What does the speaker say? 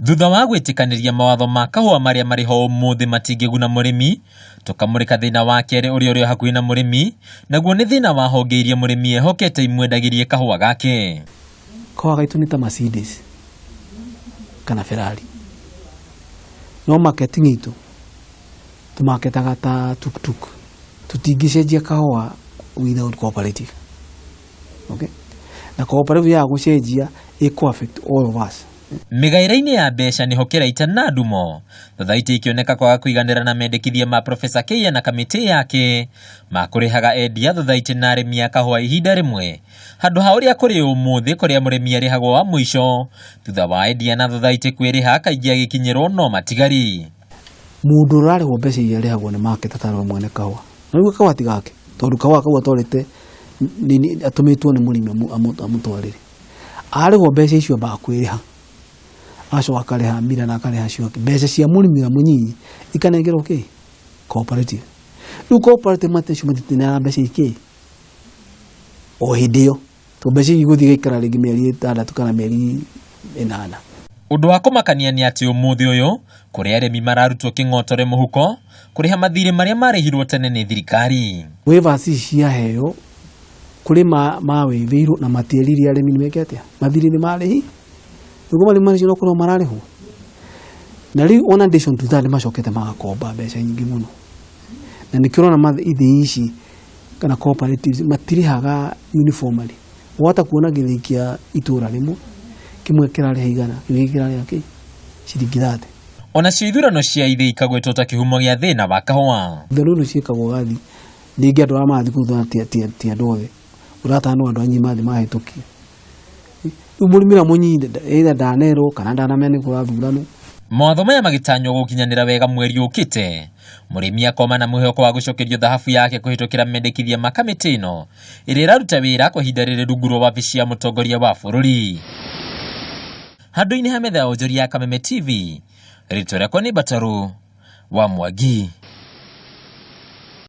Thutha wa gwĩtĩkanĩria mawatho ma kahũa marĩa marĩ ho ũmũthĩ matingĩguna mũrĩmi, tũkamũrĩka thĩna wa kerĩ ũrĩa ũrĩ o hakuhĩ na mũrĩmi, naguo nĩ thĩna wa honge iria mũrĩmi ehokete imwendagĩrie kahũa gake. Kahũa gaitũ nĩ ta Mercedes kana Ferrari, no marketing itũ tũmaketaga ta tuktuk. Tũtingĩcenjia kahũa without cooperative. Okay? Na cooperative ya gũcenjia ĩkũ affect all of us. Mĩgaĩre-inĩ ya mbeca nĩho kĩraita na ndumo, thothaitĩ ikĩoneka kwaga kũiganĩra na mendekithia ma Professor Keiya na kamĩtĩ yake ma kũrĩhaga endia thothaitĩ na arĩmi a kahũa ihinda rĩmwe handũ ha ũrĩa kũrĩ ũmũthĩ kũrĩa mũrĩmi arĩhagwo wa mũico thutha wa endia na thothaitĩ kwĩrĩha kaingĩ agĩkinyĩrwo no matigari. Mũndũ ũrarĩhwo mbeca iria arĩhagwo nĩ market atarĩ we mwene kahũa na rĩu kahũa ti gake tondũ kahũa kau atwarĩte atũmĩtwo nĩ mũrĩmi amũtwarĩre. Arĩhwo mbeca icio ambaga kwĩrĩha agacoka akarĩha mira na akarĩha acio angĩ. Mbeca cia mũrĩmi ũrĩa mũnyinyi ikanengerwo kĩ? Cooperative. Rĩu cooperative acio matineanaga mbeca ikĩ? O hĩndĩ ĩyo. Tondũ mbeca icio igũthiĩ igaikara rĩngĩ mĩeri ĩtandatũ kana mĩeri ĩnana. Ũndũ wa kũmakania nĩ atĩ ũmũthĩ ũyũ kũrĩ arĩmi mararutwo kĩng'otore mũhuko kũrĩha mathirĩ marĩa marĩhirwo tene nĩ thirikari. Waivers ici ciaheo kũrĩ mawĩvĩirwo na matierire arĩmi nĩ meke atĩa, mathirĩ nĩ marĩhi nĩguo marĩmi macio no kũrĩhwo mararĩhwo. Na rĩu on addition to that nĩ macokete magakomba mbeca nyingĩ mũno, na nĩkĩo ũrona ithĩi ici kana cooperatives matirĩhaga uniformly. Wahota kuona gĩthĩi kĩa itũra rĩmwe kĩmwe kĩrarĩha 100 kĩu gĩngĩ kĩrarĩha kĩ ciringi 30. Onacio ithurano cia ithĩi ikagwetwo ta kĩhumo gĩa thĩna wa kahũa. Ithurano ciĩkagwo ũgathiĩ rĩngĩ andũ arĩa marathiĩ gũthurana ti andũ othe, ũratara no andũ anini marathiĩ mahĩtũkia. Rĩu mũrĩmi ũrĩa mũnyinyi either ndanerwo kana ndanamenya nĩ kũrathuranwo. Mawatho maya magĩtanywo gũkinyanĩra wega mweri ũkĩte, mũrĩmi akoma na mwĩhoko wa gũcokerio thahabu yake kũhĩtũkĩra mendekithia ma kamĩtĩ ĩno ĩrĩa ĩraruta wĩra kwa ihinda rĩrĩ rungu rwa wabici ya mũtongoria wa bũrũri. Handũ-inĩ ha metha ya wonjoria ya Kameme TV, rĩtwa rĩakwa nĩ Mbataru wa Mwangi.